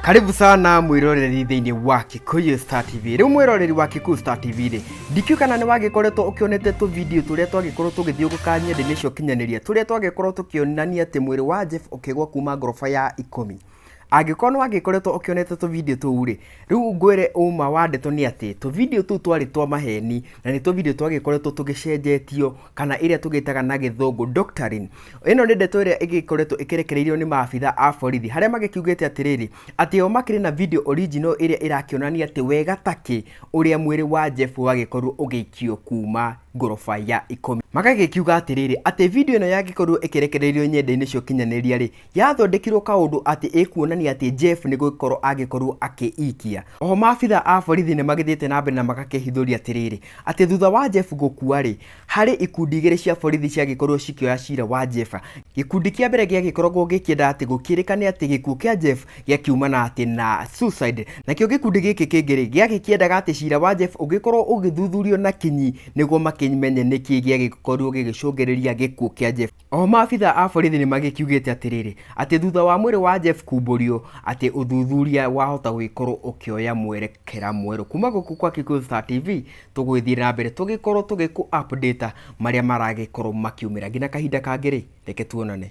Karibu sana mwiroreri thĩinĩ wa Kikuyu Star TV. Rĩu mwiroreri wa Kikuyu Star TV rĩ, ndikiũ kana nĩ wagĩkoretwo ũkĩonete tũ video tũrĩa twagĩkorwo tũgĩthiũrũrũka nyenda-inĩ cia ũkinyanĩria tũrĩa twagĩkorwo tũkĩonania atĩ mwĩrĩ wa Jeff ũkĩgwa kuma ngoroba ya ikũmi. Angĩkorwo nĩ wagĩkoretwo ũkĩonete tũ video tũu rĩ, rĩu ngwĩre ũma wa ndeto nĩ atĩ tũ video tũu twarĩ twa maheni na nĩ tũ video twagĩkoretwo tũgĩcenjetio kana ĩrĩa tũgĩtaga na gĩthũngũ doctoring. Ĩno nĩ ndeto ĩrĩa ĩgĩkoretwo ĩkĩrekereirio nĩ maabitha a borithi harĩa magĩkiugĩte atĩrĩrĩ, atĩ o makĩrĩ na video original ĩrĩa ĩrakĩonania atĩ wega takĩ ũrĩa mwĩrĩ wa Jeff wagĩkorirwo ũgĩikio kuma ngoroba ya ikũmi. Magagĩkiuga atĩrĩrĩ, atĩ video ĩno yagĩkorirwo ĩkĩrekereirio nyenda-inĩ cia ũkinyanĩria rĩ, yathondekirwo kaũndũ atĩ ĩkuonania atĩ Jeff nĩ gũkorwo agĩkorwo akĩikia. Oho maabitha a borithi nĩ magĩthiĩte na mbere na magakĩhithũria atĩrĩrĩ, atĩ thutha wa Jeff gũkua rĩ, harĩ ikundi igĩrĩ cia borithi ciagĩkorirwo cikĩoya cira wa Jeff. Gĩkundi kĩa mbere gĩagĩkoragwo gĩkĩenda atĩ gũkĩrĩkane atĩ gĩkuũ kĩa Jeff gĩakiumana atĩ na suicide. Nakĩo gĩkundi gĩkĩ kĩngĩ rĩ, gĩagĩkĩendaga atĩ cira wa Jeff ũgĩkorwo ũgĩthuthurio na kinyi nĩguo makĩmenye nĩkĩ gĩagĩkorirwo gĩgĩcũngĩrĩria gĩkuũ kĩa Jeff. Oho maabitha a borithi nĩ magĩkiugĩte atĩrĩrĩ, atĩ thutha wa mwĩrĩ wa Jeff kumbũrio, atĩ ũthuthuria wahota gũgĩkorwo ũkĩoya mwerekera mwerũ. Kuma gũkũ kwa Kikuyu Star TV, tũgũgĩthiĩ na mbere tũgĩkorwo tũgĩkũ update marĩa maragĩkorwo makiumĩra. Nginya kahinda kangĩ rĩ, reke tuonane.